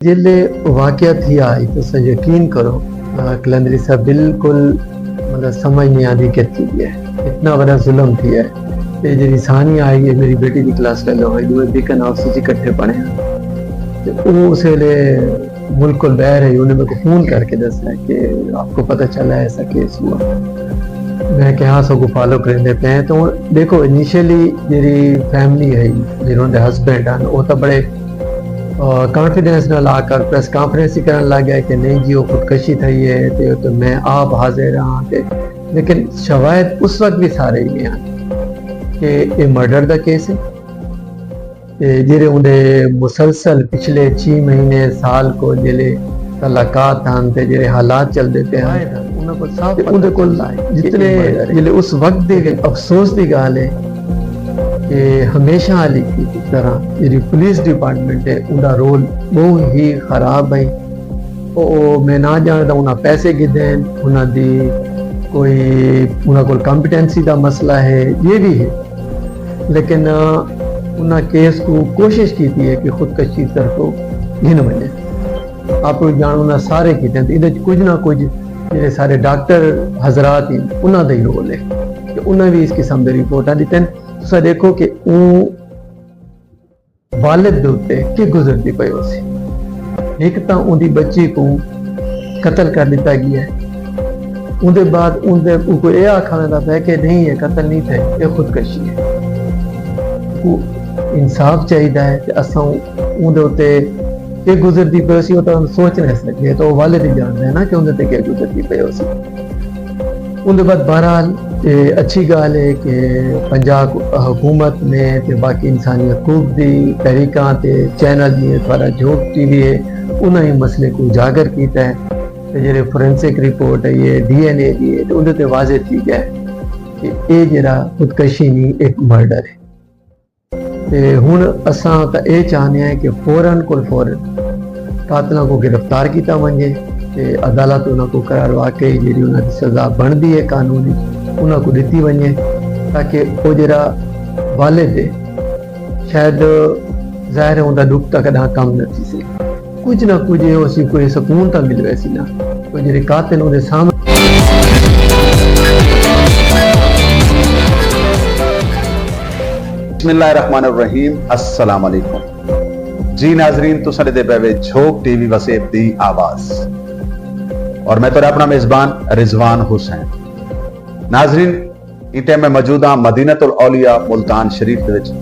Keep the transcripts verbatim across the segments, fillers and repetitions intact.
جیلے واقعہ تھیا ہئی، تساں یقین کرو، آ، قلندری صاحب، بالکل مطلب سمجھ نہیں آندی کہ تھی ہے، اتنا وڈا ظلم تھی ہے۔ تے جیڑھی ثانیہ آئی ہے، میری بیٹی دی کلاس فیلو ہوئی، دوئے بیکن آپس وچ اکٹھے پڑھے ہیں۔ تے او اس ویلے ملک کول باہر ہے، انہیں میرے کو فون کر کے دسا کہ آپ کو پتہ چلا ہے ایسا کیس ہوا۔ میں کہ ہاں، سو کو فالو کریندے پئے ہیں۔ تو دیکھو، انیشلی جیڑھی فیملی ہے، جنہوں دے ہسبینڈ ہیں، وہ تو بڑے کانفیڈنس نال آ کر پریس کانفرنس ہی کرن لگ گئے کہ نہیں جی، وہ خودکشی تھئی ہے، تے، تے میں آپ حاضر ہاں۔ تے لیکن شواہد اس وقت بھی سارے ہی ہیں کہ یہ مرڈر دا کیس ہے۔ تے جیڑھے اوندے مسلسل پچھلے چھی مہینے، سال کو جیڑھے تعلقات ہن تے جیڑھے حالات چلدے پئے ہن، تے اوندے کول جتنے، جیڑھے اس وقت دی افسوس دی ڳالھ ہے کہ ہمیشہ آلی طرح جیڑھی پولیس ڈپارٹمنٹ ہے، اوندا رول ٻہوں ہی خراب ہے۔ او، او میں نہ ڄاݨدا، انہاں پیسے گھدے ہن، انہاں دی کوئی، انہاں کول کمپیٹنسی دا مسئلہ ہے، یہ بھی ہے، لیکن، آ، انہاں کیس کو کوشش کیتی ہے کہ خودکشی طرفوں گھن ونڄے۔ آپ ڄاݨ انہاں سارے کیتے ہن، تے ایندے وچ کجھ نہ کجھ جیڑھے سارے ڈاکٹر حضرات ہن، انہاں دا ہی رول ہے کہ انہاں بھی اس قسم دے رپورٹاں ݙتے ہن۔ تساں ݙیکھو کہ اوں والد دے اتے کی گزردی پئی ہوسی۔ ہک تاں اوندی بچی کوں قتل کر ݙتا ڳیا ہے، اوندے بعد اوندے، اوکوں اے آکھا ویندا پئے کہ نہیں، اے قتل نہیں تھئے، اے خودکشی ہے۔ اوکوں انصاف چاہیدا ہے تے اساں اوندے اتے کی گزردی پئی ہوسی، او تاں سوچ نہیں سڳدے، تو او والد ہی ڄاݨدا ہے نا کہ اوندے تے کی گزردی پئی ہوسی۔ اوندے بعد بہرحال، اے اچھی ڳالھ ہے کہ پنجاب حکومت نے تے باقی انسانی حقوق دی تحریکاں تے چینل، جیویں تہاݙا جھوک ٹی وی ہے، انہاں ایں مسئلے کوں اجاگر کیتا ہے۔ تے جیڑھے فورینسک رپورٹ ہے، یہ ڈی این اے دی ہے، تے اوندے تے واضح تھی ڳیا ہے کہ اے جیڑھا خودکشی نہیں، ایک مرڈر ہے۔ تے ہݨ اساں تاں اے چاہندے ہیں کہ فوراً کول فوراً قاتلاں کوں گرفتار کیتا ونڄے تے عدالت انہاں کوں قرار واقعی جیڑھی انہاں دی سزا بݨدی ہے قانونی، انہاں کوں ݙتی ونڄے، تاکہ او جیڑھا والد ہے، شاید، ظاہر ہے، اوندا ݙکھ تاں کݙاں کم نہ تھیسی۔ کجھ نہ کجھ اے ہوسی، کوئی سکون تاں مل ویسی نا۔ کوئی جیڑھے قاتل اوندے سامݨے۔ بسم اللہ الرحمن الرحیم۔ السلام علیکم۔ جی ناظرین، تساں ݙیہدے پئے وے جھوک ٹی وی وسیب دی آواز، اور میں تہاݙا اپݨا میزبان رضوان حسین۔ ناظرین، ایں ٹائم میں موجود ہاں مدینۃ الاولیاء ملتان شریف دے وچ،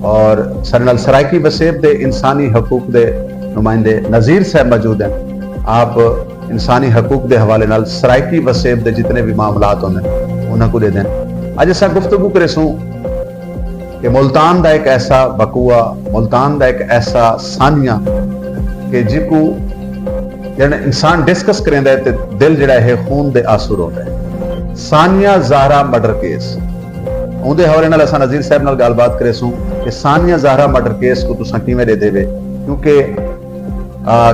اور ساݙے نال سرائیکی وسیب دے انسانی حقوق دے نمائندے نذیر صاحب موجود ہیں۔ آپ انسانی حقوق دے حوالے نال سرائیکی وسیب دے جتنے بھی معاملات ہوندے ہیں، انہاں کوں ݙیہدے ہیں۔ اڄ اساں گفتگو کریسوں کہ ملتان دا ایک ایسا وقوعہ، ملتان دا ایک ایسا ثانیہ کہ جیکوں جݙݨ انسان ڈسکس کریندا ہے تے دل جیڑھا ہے خون دے آنسو روندا ہے۔ ثانیہ زہرا مرڈر کیس، اوندے حوالے نال اساں نذیر صاحب نال ڳالھ بات کریسوں کہ ثانیہ زہرا مرڈر کیس کوں تساں کیویں ݙیہدے وے، کیونکہ، آ،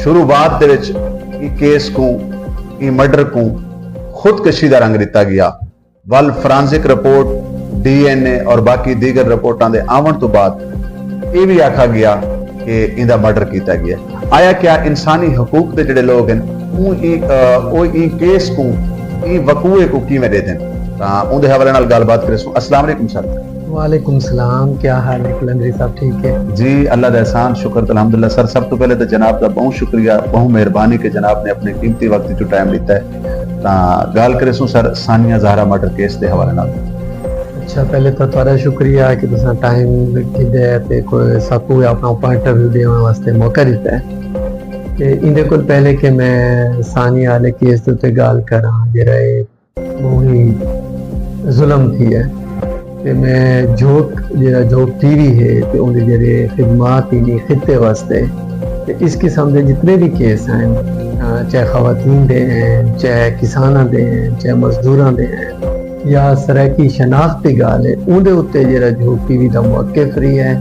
شروعات دے وچ ایں کیس کوں، ایں مرڈر کوں خودکشی دا رنگ ݙتا ڳیا۔ ول فورانزک رپورٹ، ڈی این اے اور باقی دیگر رپورٹاں دے آوݨ توں بعد اے وی آکھا ڳیا کہ ایندا مرڈر کیتا ڳیا۔ آیا کیا انسانی حقوق دے جڑے لوگ ہیں، اوں ایں، آ، او ایں کیس کوں، ایں وقوعے کوں کیویں ݙیہدن؟ تاں اوندے حوالے نال ڳالھ بات کریسوں۔ السلام علیکم سر۔ وعلیکم السلام، کیا حال ہے قلندری صاحب، ٹھیک ہے؟ جی، اللہ دا احسان، شکر تے الحمدللہ۔ سر، سب توں پہلے تے جناب دا بہوں شکریہ، بہوں مہربانی کہ جناب نے اپنے قیمتی وقت وچوں ٹائم ݙتا ہے۔ تاں ڳالھ کریسوں سر، ثانیہ زہرا مرڈر کیس دے حوالے نال۔ اچھا، پہلے تاں تہاݙا شکریہ کہ تساں ٹائم گھدا ہے تے کوئی ساکوں وی اپݨا پوائنٹ آف ویو ݙیوݨ واسطے موقع ݙتا ہے۔ تے ایندے کول پہلے کہ میں ثانیہ آلے کیس دے اُتے ڳالھ کراں، جیڑھا اے ٻہوں ہی ظلم تھی ہے۔ تے میں جھوک، جیڑھا جھوک ٹی وی ہے تے اوندے جیڑھے خدمات ہن ایں خطے واسطے، تے اس قسم دے جتنے بھی کیس ہیں، آ، چاہے خواتین دے ہیں، چاہے کساناں دے ہیں، چاہے مزدوراں دے ہیں، یا سرائیکی شناخت دی ڳالھ ہے، اوندے اُتے جیڑھا جھوک ٹی وی دا موقف رہی ہے،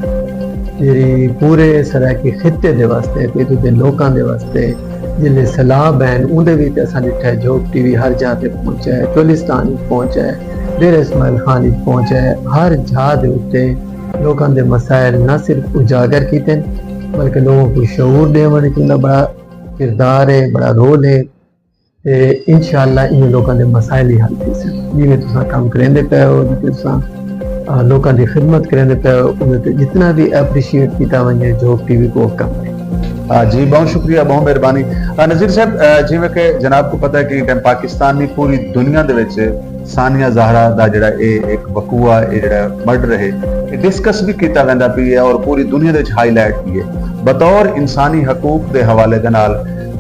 جیڑھی پورے سرائیکی خطے دے واسطے تے اتھوں دے لوکاں دے واسطے جیلے سیلاب آئن، اوندے وچ اساں ݙٹھا ہے جھوک ٹی وی ہر جاہ تے پہنچا ہے، چولستان وچ پہنچا ہے، ڈیرہ اسماعیل خان وچ پہنچا ہے، ہر جاہ دے اُتے لوکاں دے مسائل نہ صرف اجاگر کیتے ہن، بلکہ لوگوں کو شعور ݙیوݨ وچ انہاں بڑا کردار ہے، بڑا رول ہے۔ تے انشاءاللہ انہاں لوکاں دے مسائل ہی حل تھیسن۔ جیویں تساں کم کریندے پئے ہو، جتنے تساں، آ، لوکاں دی خدمت کریندے پئے ہو، انہاں تے جتنا بھی اپریشیٹ کیتا ونڄے، جھوک ٹی وی کو کم ہے۔ آ، جی، بہت شکریہ، بہت مہربانی۔ آ، نذیر صاحب، آ، جیویں کہ جناب کو پتہ ہے کہ ٹائم پاکستان نہیں، پوری دنیا دے وچ ثانیہ زہرا دا جڑا اے ایک وقوعہ، اے جڑا مرڈر ہے، اے ڈسکس بھی کیتا ویندا پی ہے اور پوری دنیا دے وچ ہائی لائٹ بھی ہے۔ بطور انسانی حقوق دے حوالے دے نال،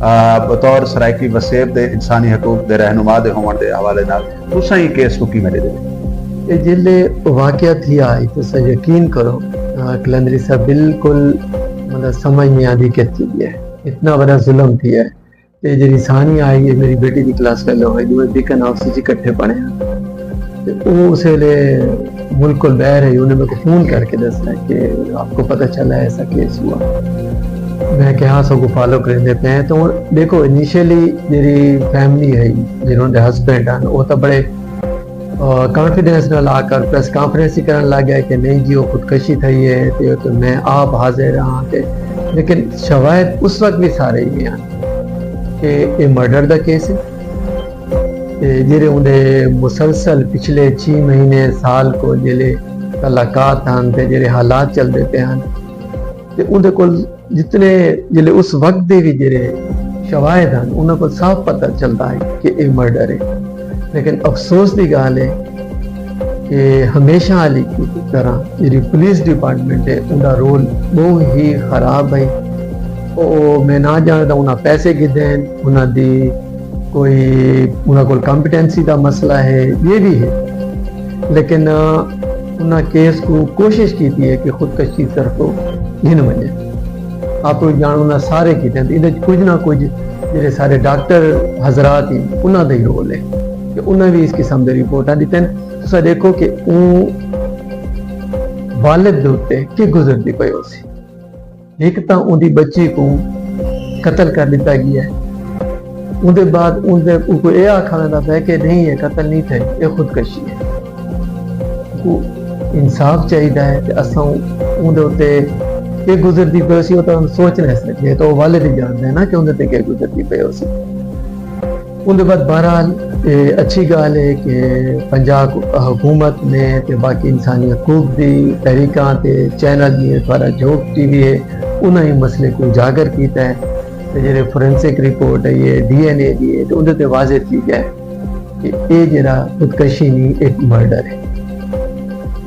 آ، بطور سرائیکی وسیب دے انسانی حقوق دے رہنما دے ہووݨ دے حوالے نال تساں ایں کیس کوں کیویں ݙیہدے؟ اے جیلے واقعہ تھیا ہے، تساں یقین کرو، آ، قلندری صاحب، بالکل مطلب سمجھ نہیں آندی کہ تھی ہے، اتنا وݙا ظلم تھیا ہے۔ تے جیڑھی ثانیہ آئی ہے، میری بیٹی دی کلاس فیلو ہوئی، ݙوہیں بیکن آپس وچ اکٹھے پڑھے ہیں۔ تے او اس ویلے ملک کول ٻاہر ہے، انہیں میرے کو فون کر کے دسا کہ آپ کو پتہ چلا ہے ایسا کیس ہوا۔ میں کہا سو کو فالو کریندے پئے ہیں۔ تو ݙیکھو، انیشلی جیڑھی فیملی ہے، جنہوں دے ہسبینڈ ہیں، وہ تو بڑے، آ، کانفیڈنس نال آ کر پریس کانفرنس ہی کرن لگ گئے کہ نہیں جی، وہ خودکشی تھئی ہے، تے، تے میں آپ حاضر ہاں تے، لیکن شواہد اس وقت بھی سارے ہی ہیں کہ یہ مرڈر دا کیس ہے۔ تے جیڑھے اوندے مسلسل پچھلے چھی مہینے، سال کو جیڑھے تعلقات ہن تے جیڑھے حالات چلدے پئے ہن، تے اوندے کول جتنے جیڑھے اس وقت دے وی جیڑھے شواہد ہن، انہاں کول صاف پتہ چلدا ہے کہ اے مرڈر ہے۔ لیکن افسوس دی ڳالھ ہے کہ ہمیشہ آلی طرح جیڑھی پولیس ڈپارٹمنٹ ہے، اوندا رول ٻہوں ہی خراب ہے۔ او، او میں نہ ڄاݨدا، انہاں پیسے گھدے ہن، انہاں دی کوئی انہاں کول کمپیٹنسی دا مسئلہ ہے، یہ بھی ہے، لیکن، آ، انہاں کیس کو کوشش کیتی ہے کہ خودکشی طرف گھن ونڄے۔ آپ کو ڄاݨ انہاں سارے کیتے ہیں، اندر کچھ نہ کچھ جیڑھے سارے ڈاکٹر حضرات ہیں، انہاں دا ہی رول ہے کہ انہاں بھی اس قسم دے رپورٹاں ݙتے ہیں۔ تساں ݙیکھو کہ اوں والد دے اُتے کی گزردی پئی ہوسی۔ ہک تاں اوندی ٻچی کوں قتل کر ݙتا ڳیا ہے۔ اوندے بعد اوندے، اوکوں اے آکھا ویندا پئے کہ نہیں، اے قتل نہیں تھئی، اے خودکشی ہے۔ اوکوں انصاف چاہیدا ہے تے اساں اوندے اُتے اے گزردی پئی ہوسی، او تاں سوچ نہ سڳدے، تو او والد ہی ڄاݨدا ہے نا کہ اوندے تے کیا گزردی پئی ہوسی۔ اوندے بعد بہرحال، اے اچھی ڳالھ ہے کہ پنجاب حکومت نے تے باقی انسانی حقوق دی تحریکاں تے چینل، جیویں تہاݙا جھوک ٹی وی ہے، انہاں ہی مسئلے کوں اجاگر کیتا ہے۔ تے جیڑھے فورینسک رپورٹ ہے، یہ ڈی این اے دی ہے، تے اوندے تے واضح تھی ڳیا ہے کہ اے جیڑھا خودکشی نہیں، ایک مرڈر ہے۔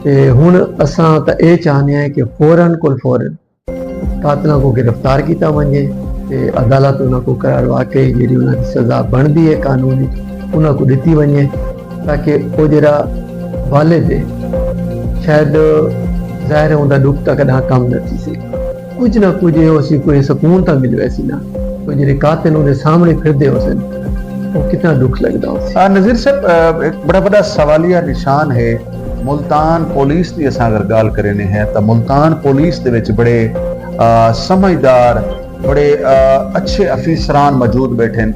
تے ہݨ اساں تاں اے چاہندے ہیں کہ فوراً کول فوراً قاتلاں کوں گرفتار کیتا ونڄے تے عدالت انہاں کوں قرار واقعی جیڑھی انہاں دی سزا بݨدی ہے قانون وچ، انہاں کوں ݙتی ونڄے، تاکہ او جیڑھا والد ہے، شاید، ظاہر ہے، اوندا ݙکھ تاں کݙاں کم نہ تھیسی۔ کجھ نہ کجھ اے ہوسی، کوئی سکون تاں مل ویسی نا۔ کوئی جیڑھے قاتل اوندے سامݨے پھردے ہوسن، او کتنا ݙکھ لڳدا ہوسی۔ آ، نذیر صاحب، آ، ہک بڑا وݙا سوالیہ نشان ہے۔ ملتان پولیس دی اساں اگر ڳالھ کریندے ہیں تاں ملتان پولیس دے وچ بڑے، آ، سمجھدار، بڑے، آ، اچھے افیسران موجود ٻیٹھن۔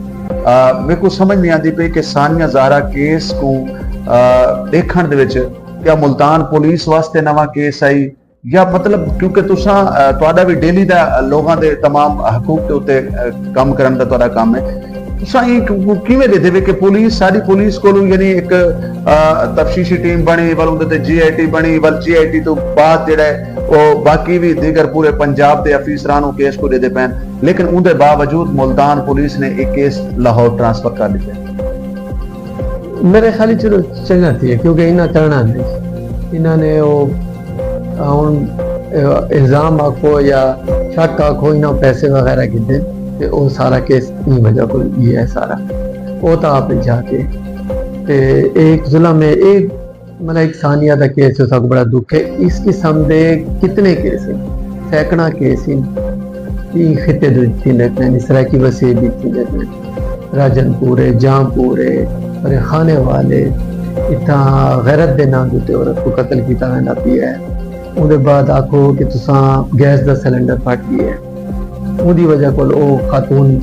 آ، میکوں سمجھ نہیں آندی پئی کہ ثانیہ زہرا کیس کوں، آ، ݙیکھݨ دے وچ کیا ملتان پولیس واسطے نواں کیس آئی؟ یا مطلب، کیونکہ تساں، آ، تہاݙا وی ڈیلی دا لوگاں دے تمام حقوق دے اُتے، آ، کم کرݨ دا تہاݙا کم ہے، تساں ایں کوں کیویں ݙیہدے وے کہ پولیس، ساݙی پولیس کولوں یعنی ہک، آ، تفتیشی ٹیم بݨی، ول اوندے تے جی آئی ٹی بݨی، ول جی آئی ٹی توں بعد جیڑھا ہے او باقی وی دیگر پورے پنجاب دے افیسران او کیس کوں ݙیہدے پئن، لیکن اوندے باوجود ملتان پولیس نے اے کیس لاہور ٹرانسفر کر ݙتے۔ میرے خیال چلو چنگا تھی ہے، کیونکہ انہاں کرنا نہیں۔ انہاں نے وہ، ہن الزام آکھو یا شک آکھو، انہاں پیسے وغیرہ گھدے تے او سارا کیس ایں وجہ کول یہ ہے سارا۔ او تاں آپ جا کے تے ایک ظلم ہے، ایک مطلب ایک ثانیہ دا کیس ہے، ساکوں بڑا دکھ ہے۔ اس قسم دے کتنے کیس ہیں، سینکڑاں کیس ہیں، ایں خطے دے وچ تھیندے پئے نے، سرائیکی وسیب وچ تھیندے پئے نے۔ راجن پور ہے، جام پور ہے، ورے خانے والے، اتھاں غیرت دے ناں تے عورت کو قتل کیتا ویندا پیا ہے۔ اوندے بعد آکھو کہ تساں گیس دا سلنڈر پھٹ ڳیا ہے، اوندی وجہ کول او خاتون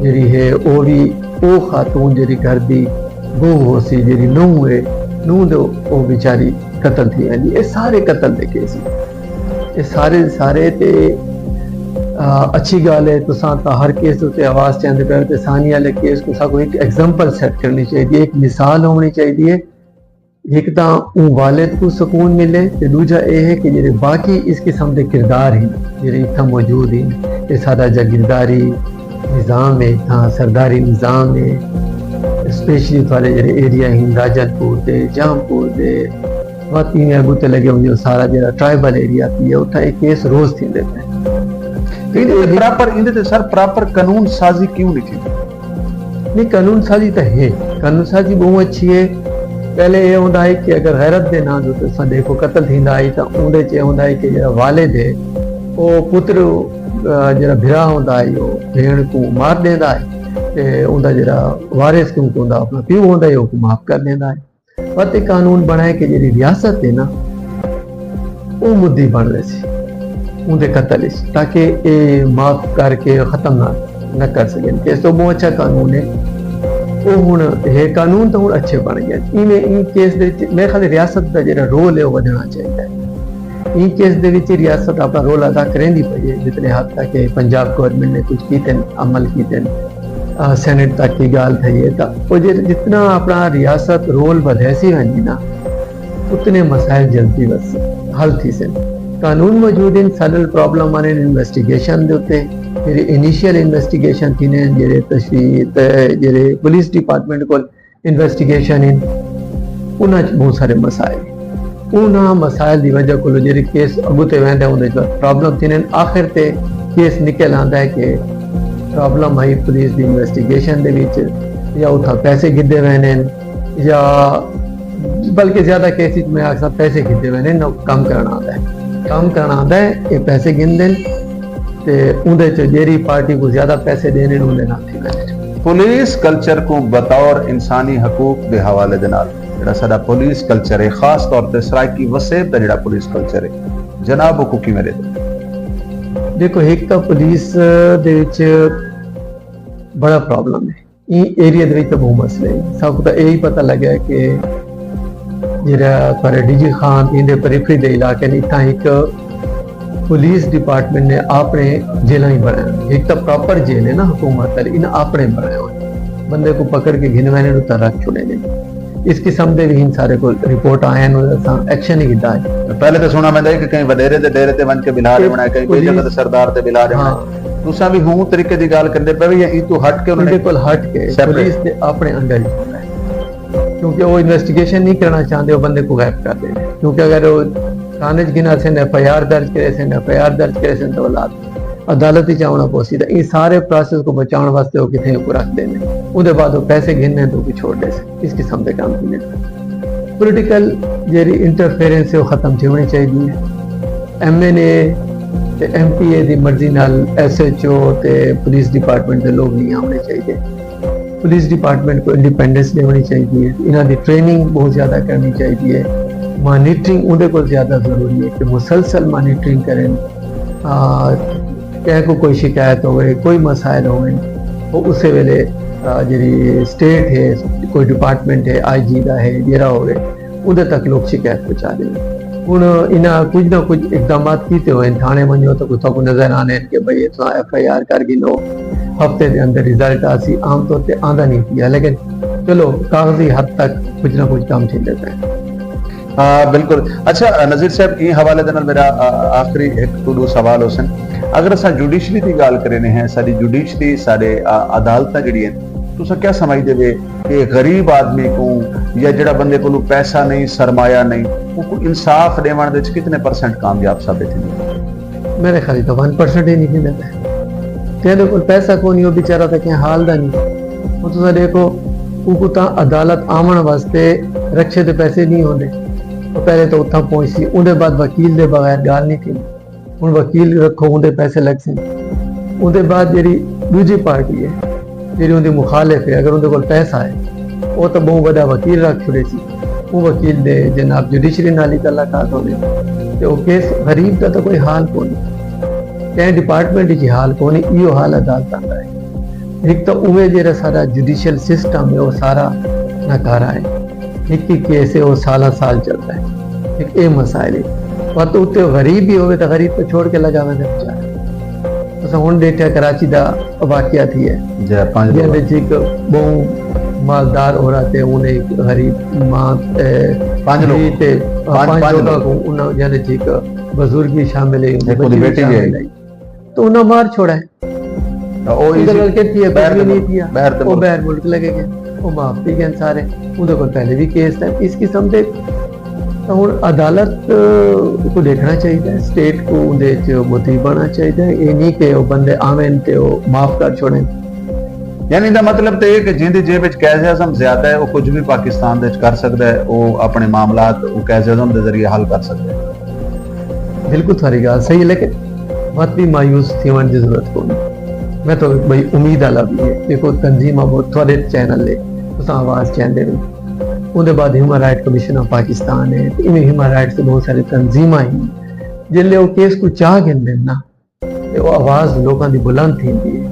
جیڑھی ہے، او وی، او خاتون جیڑھی گھر دی بہو ہوسی، جیڑھی نونہہ ہے، نونہہ دے او بیچاری قتل تھی ویندی۔ اے سارے قتل دے کیس ہیں۔ اے سارے، سارے تے، اچھی گال ہے تساں تاں ہر کیس اتے آواز چاہندے پے تے ثانی والے کیس کو ساکو ایک ایگزامپل سیٹ کرنی چاہیے، ایک مثال ہونی چاہیے۔ ایک تاں اوں والد کو سکون ملے تے دوجا اے ہے کہ جڑے باقی اس قسم دے کردار ہیں جڑے اتھاں موجود ہیں، یہ سارا جاگیرداری نظام ہے، اتھاں سرداری نظام ہے، اسپیشلی تھوڑے جڑے ایریا ہیں راجن پور دے، جام پور دے، وت ایویں اگوں تے لگے ہوندے، سارا جڑا ٹرائبل ایریا تھی ہے اتھاں ایک کیس روز تھیندے پے۔ ایندے تے پراپر ایندے تے سر پراپر قانون سازی کیوں نہیں تھی؟ نہیں، قانون سازی تو ہے، قانون سازی بہت اچھی ہے۔ پہلے یہ ہوتا ہے کہ اگر غیرت دے نام جو تساں دیکھو قتل تھیندا ہے تو اون دے چے ہوتا ہے کہ جڑا والد ہے وہ پتر، جڑا بھرا ہوتا ہے وہ بھین کو مار دیندا ہے تے اون دا جڑا وارث کیونکہ اون دا اپنا پیو ہوتا ہے وہ کو معاف کر دیندا ہے۔ وت ایک قانون بݨائے کہ جیڑھی ریاست ہے نا، او مدعی بݨ ویسی اوندے قتل اچ، تاکہ اے معاف کر کے ختم نہ نہ کر سڳن۔ تے ایہ توں ٻہوں اچھا قانون ہے۔ او ہݨ ہے قانون تاں ہݨ اچھے بݨ ڳئے۔ ایویں ایں کیس دے وچ میرے خیال ریاست دا جیڑھا رول ہے او ودھݨا چاہیدا ہے۔ ایں کیس دے وچ ریاست اپݨا رول ادا کریندی پئی ہے، جتنے حد تک کہ پنجاب گورنمنٹ نے کچھ کیتے عمل کیتے، سینٹ تک کی ڳالھ تھئی ہے، تاں او جے جتنا اپݨا ریاست رول ودھیسی ونڄی نا، اتنے مسائل جلدی وس حل تھیسن۔ قانون موجود ہن، ساݙل پرابلم آندن انویسٹیگیشن دے اتے، جیڑھے انیشیل انویسٹیگیشن تھیندے ہن، جیڑھے تشریح تے جیڑھے پولیس ڈپارٹمنٹ کول انویسٹیگیشن ہن، انہاں اچ بہت سارے مسائل ہن۔ انہاں مسائل دی وجہ کولوں جیڑھے کیس اڳوں تے ویندے اوندے وچ پرابلم تھیندے ہن، آخر تے کیس نکل آندا ہے کہ پرابلم ہئی پولیس دی انویسٹیگیشن دے وچ، یا اتھاں پیسے گھدے ویندے ہن، یا بلکہ زیادہ کیس وچ میں آکھساں پیسے گھدے ویندے ہن، کم کرݨ آندا ہے، کم کرݨ آندا ہے، اے پیسے گھندے ہن۔ تے اوندے چ جیڑھی پارٹی کوں زیادہ پیسے ݙیندن اوندے نال تھی ویندے۔ پولیس کلچر کوں بطور انسانی حقوق دے حوالے دے نال جیڑھا ساݙا پولیس کلچر ہے، خاص طور تے سرائیکی وسیب دا جیڑھا پولیس کلچر ہے، جناب اوکوں کیویں ݙیہدے؟ ݙیکھو، ہک تاں پولیس دے وچ بڑا پرابلم ہے، ایں ایریا دے وچ تاں بہوں مسئلے ہن۔ ساکوں تاں ایہی پتہ لڳا ہے کہ جیڑھا تھوڑے ڈی جی خان ایندے پریفری دے علاقے نے، اتھاں ہک پولیس ڈپارٹمنٹ نے اپݨے جیلاں ہی بݨائے ہوئے۔ ہک تاں پراپر جیل ہے نا حکومت آلی، انہاں اپݨے بݨائے ہوئے۔ بندے کوں پکڑ کے گھن ویندن اتھاں رکھ چھوڑیندن۔ اس قسم دے وی ہن سارے کول رپورٹ آئے ہن، اساں ایکشن ہی گھدا ہے۔ پہلے تاں سݨا ویندا ہے کہ کہیں وݙیرے دے ڈیرے تے ونڄ کے بلا ݙیوݨا ہے، کہیں ٻئی جگہ تے سردار تے بلا ݙیوݨا ہے۔ تساں وی ہوں طریقے دی ڳالھ کریندے پئے وے یا ایں توں ہٹ کے انہاں نے؟ ایندے کول ہٹ کے پولیس دے اپݨے انڈر ہی ہوندا ہے۔ کیونکہ او انویسٹیگیشن نہیں کرݨا چاہندے، او بندے کوں غائب کر ݙیندے۔ کیونکہ اگر او تھانے اچ گھن آسن، ایف آئی آر درج کریسن، ایف آئی آر درج کریسن تاں او عدالت اچ آوݨا پوسی، تاں ایں سارے پراسس کوں بچاوݨ واسطے او کتھے کوں رکھ ݙیندن۔ اوندے بعد او پیسے گھندن تاں اوکوں چھوڑ ݙیسن۔ اس قسم دے کم تھیندن۔ پولیٹیکل جیڑھی انٹرفیئرنس ہے او ختم تھیوݨی چاہیدی ہے۔ ایم این اے تے ایم پی اے دی مرضی نال ایس ایچ او تے پولیس ڈپارٹمنٹ دے لوگ نہیں آوݨے چاہیدے۔ پولیس ڈپارٹمنٹ کوں انڈیپینڈنس ݙیوݨی چاہیدی ہے، انہاں دی ٹریننگ بہت زیادہ کرݨی چاہیدی ہے، مانیٹرنگ اوندے کول زیادہ ضروری ہے کہ مسلسل مانیٹرنگ کرن، آ، کہیں کوں کوئی شکایت ہووے، کوئی مسائل ہوون، او اسے ویلے، آ، جیڑھی اسٹیٹ ہے، کوئی ڈپارٹمنٹ ہے، آئی جی دا ہے، جیڑھا ہووے، اوندے تک لوک شکایت پہنچا ݙیندن۔ ہݨ انہاں کجھ نہ کجھ اقدامات کیتے ہوئے ہن، تھاݨے ونڄو تاں کجھ تہاکوں نظر آندے ہن کہ بھئی اتھاں ایف آئی آر کر گھنو، ہفتے دے اندر رزلٹ آسی، عام طور تے آندا نہیں پیا، لیکن چلو کاغذی حد تک کجھ نہ کجھ کم تھیندے پئے۔ ہاں، بالکل۔ اچھا، نذیر صاحب، ایں حوالے دے نال میرا، آ، آخری ہک توں ݙو سوال ہوسن۔ اگر اساں جوڈیشری دی ڳالھ کریندے ہیں، ساݙی جوڈیشری، ساݙے، آ، عدالتاں جیڑھیاں ہن، تساں کیا سمجھدے وے کہ غریب آدمی کوں یا جیڑھا بندے کولوں پیسہ نہیں، سرمایہ نہیں، اوکوں انصاف ݙیوݨ دے وچ کتنے پرسنٹ کامیاب ثابت تھیندے؟ میرے خیال تاں ون پرسنٹ ہی نہیں تھیندا پئے۔ جیندے کول پیسہ کونی، او بیچارہ تاں کہیں حال دا نہیں۔ ہݨ تساں ݙیکھو، اوکوں تاں عدالت آوݨ واسطے رکشے دے پیسے نہیں ہوندے۔ او پہلے تاں اتھاں پہنچسی، اوندے بعد وکیل دے بغیر ڳالھ نہیں تھیندی۔ ہݨ وکیل رکھو، اوندے پیسے لڳسن۔ اوندے بعد جیڑھی ݙوجھی پارٹی ہے، جیڑھی اوندی مخالف ہے، اگر اوندے کول پیسہ ہے، او تاں ٻہوں وݙا وکیل رکھ چھوڑیسی۔ او وکیل دے جناب جوڈیشری نال ہی تعلقات ہوندے۔ تے او کیس غریب دا تاں کوئی حال کونی۔ کہیں ڈپارٹمنٹ اچ حال کونی، ایہو حال عدالتاں دا ہے۔ ہک تاں اوہ جیڑھا سارا جوڈیشل سسٹم ہے، او سارا ناکارہ ہے۔ ہک ہی کیس ہے، او سالاں سال چلدا ہے۔ ہک اے مسائل ہے۔ وت اتے غریب بھی ہووے تاں غریب کوں چھوڑ کے لڳا ویندے بیچارے۔ اساں ہݨ ݙیکھیا کراچی دا واقعہ تھی ہے، جی، پنج لوگ۔ جیندے وچ ہک ٻہوں مالدار عورت ہے، انہیں ہک غریب ماں، اے، پنج لوگ۔ دھی تے، پنج، پنج پنج لوگاں لوگ۔ کوں انہاں جیندے وچ ہک بزرگ وی شامل ہے، ہک اوندی بیٹی وی شامل ہے۔ تو انہاں مار چھوڑا ہے۔ او اندر ایزی نال کیتی ہے، باہر کچھ دے وی نہیں ملک، کیا۔ باہر دے او ملک۔ باہر ملک لگے گئے، او معاف تھی گئے سارے۔ اندر کول پہلے بھی کیس ہے اس قسم دے۔ تاں ہݨ عدالت، آ، کوں ݙیکھݨا چاہیدا ہے، اسٹیٹ کوں اوندے وچ مدعی بݨݨا چاہیدا ہے۔ اے نہیں کہ او بندے آون تے او معاف کر چھوڑن۔ یعنی دا مطلب تے اے کہ جیندی جیب وچ قائد اعظم زیادہ ہے، او کجھ بھی پاکستان دے وچ کر سڳدا ہے، او اپݨے معاملات او قائد اعظم دے ذریعے حل کر سڳدا ہے۔ بالکل تھوڑی ڳالھ صحیح ہے، لیکن وت بھی مایوس تھیوݨ دی ضرورت کونی۔ میں تو بھئی امید والا بھی ہے۔ دیکھو، تنظیماں بہت، تھوڑے چینل ہے، تساں آواز چیندے ہو۔ اوندے بعد ہیومن رائٹ کمیشن آف پاکستان ہے، تے ایویں ہیومن رائٹس دے بہت سارے تنظیماں ہیں۔ جلے او کیس کوں چا گھندن نا، تے او آواز لوکاں دی بلند تھیندی ہے۔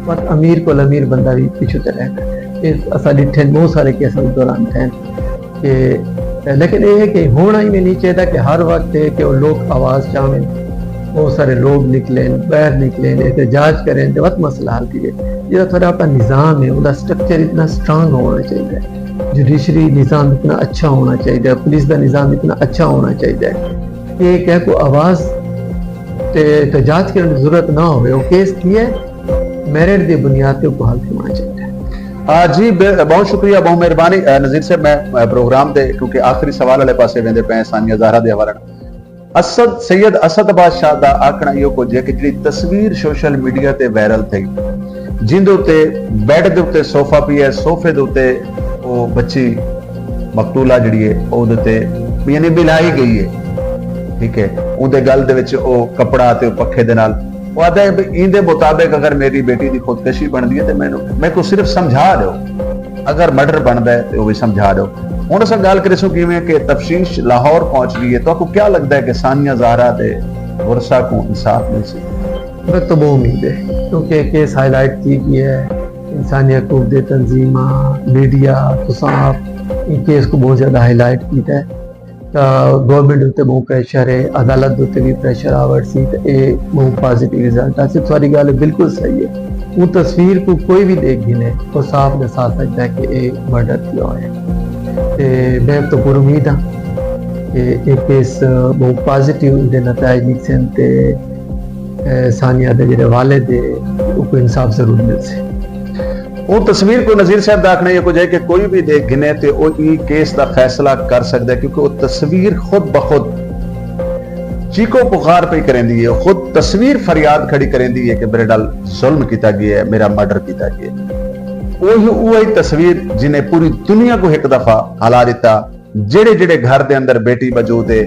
وت امیر کول امیر بندہ بھی پچھوں تے رہ ویندا ہے۔ اے اساں ݙٹھے بہت سارے کیساں دے دوران تھئے۔ کہ، لیکن اے ہے کہ ہݨ ایویں نہیں چاہیدا کہ ہر وقت ہے کہ او لوک آواز چاون، بہت سارے لوگ نکلن، باہر نکلن، احتجاج کرن تے وت مسئلہ حل تھی وے۔ جیڑھا تھوڑا اپݨا نظام ہے، اوندا اسٹرکچر اتنا اسٹرانگ ہونا چاہیدا ہے، جوڈیشری نظام اتنا اچھا ہونا چاہیدا ہے، پولیس دا نظام اتنا اچھا ہونا چاہیدا ہے کہ کہیں کوں آواز تے احتجاج کرݨ دی ضرورت نہ ہووے، او کیس تھیے میرٹ دی بنیاد تے اوکوں حل تھیوݨا چاہیدا ہے۔ آ، جی، بے-، بہت شکریہ، بہت مہربانی، آ، نذیر صاحب۔ میں، آ، پروگرام دے، کیونکہ آخری سوال والے پاسے ویندے پئے، ثانیہ زہرا دے حوالے نال۔ اسد، سید اسد عباس شاہ دا آکھݨا ایہو کجھ ہے کہ جڑی تصویر سوشل میڈیا تے وائرل تھئی، جیندے اتے بیڈ دے اتے صوفہ پیا ہے، صوفے دے اتے او بچی مقتولہ جڑی ہے، او دے تے، یعنی، ملائی گئی ہے، ٹھیک ہے، اوندے گل دے وچ او کپڑا تے او پکھے دے نال۔ او آہدا ہے بھئی ایندے مطابق اگر میری بیٹی دی خودکشی بݨدی ہے تے مینوں، میکوں صرف سمجھا ݙیو، اگر مرڈر بݨدا ہے تے او وی سمجھا ݙیو۔ ہݨ اساں ڳالھ کریسوں کیویں کہ تفتیش لاہور پہنچ ڳئی ہے، تہاکوں کیا لڳدا ہے کہ ثانیہ زہرا دے ورثہ کوں انصاف ملسی؟ میکوں تاں ٻہوں امید ہے، کیونکہ کیس ہائی لائٹ تھی ڳیا ہے، انسانی حقوق دے تنظیماں، میڈیا، تساں آپ ایں کیس کوں ٻہوں زیادہ ہائی لائٹ کیتا ہے۔ تاں گورنمنٹ اتے ٻہوں پریشر ہے، عدالت اتے وی پریشر آوݨ سی، تاں اے ٻہوں پازیٹیو رزلٹ آسی۔ تہاݙی ڳالھ بالکل صحیح ہے، اوں تصویر کوں کوئی وی ݙیکھ گھنے، او صاف ݙسا سڳدا ہے کہ اے مرڈر تھیا ہویا ہے۔ تے میں تاں پر امید ہاں کہ اے کیس ٻہوں پازیٹیو ایندے نتائج نکسن تے، اے، ثانیہ دے جڑے والد ہے، اوکوں انصاف ضرور ملسی۔ اوں تصویر کوں، نذیر صاحب دا آکھݨا ایہو کجھ ہے کہ کوئی وی ݙیکھ گھنے تے او ایں کیس دا فیصلہ کر سڳدا ہے، کیونکہ او تصویر خود بخود چیخو پکار پئی کریندی ہے، خود تصویر فریاد کھڑی کریندی ہے کہ میرے نال ظلم کیتا ڳیا ہے، میرا مرڈر کیتا ڳیا ہے۔ اوہی، اوہی تصویر جنہیں پوری دنیا کوں ہک دفعہ ہلا ݙتا۔ جیڑھے جیڑھے گھر دے اندر بیٹی موجود ہے،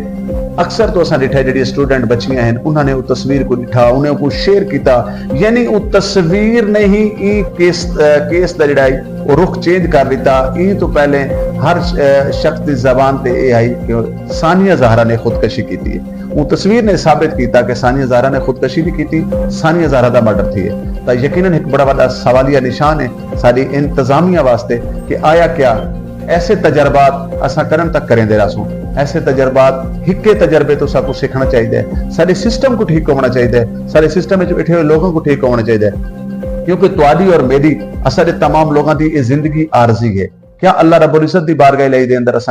اکثر توں اساں ݙٹھا ہے جیڑھی اسٹوڈنٹ بچیاں ہن، انہاں نے او تصویر کوں ݙٹھا، انہیں اوکوں شیئر کیتا، یعنی او تصویر نے ہی ایں کیس، اے، کیس دا جیڑھا ہے او رخ چینج کر ݙتا۔ ایں توں پہلے ہر ش-، اے، شخص دی زبان تے اے ہئی کہ ثانیہ زہرا نے خودکشی کیتی ہے۔ اوں تصویر نے ثابت کیتا کہ ثانیہ زہرا نے خودکشی نہیں کیتی، ثانیہ زہرا دا مرڈر تھی ہے۔ تاں یقیناً ہک بڑا وݙا سوالیہ نشان ہے ساݙی انتظامیہ واسطے کہ آیا کیا ایسے تجربات اساں کرݨ تک کریندے رہسوں۔ ایسے تجربات، ہکے تجربے توں ساکوں سکھݨا چاہیدا ہے۔ ساݙے سسٹم کوں ٹھیک ہووݨا چاہیدا ہے۔ ساݙے سسٹم وچ ٻیٹھے ہوئے لوگاں کوں ٹھیک ہووݨا چاہیدا ہے۔ کیونکہ تہاݙی اور میݙی، اساݙے تمام لوگاں دی اے زندگی عارضی ہے۔ کیا اللہ رب العزت دی بارگاہ الہی دے اندر اساں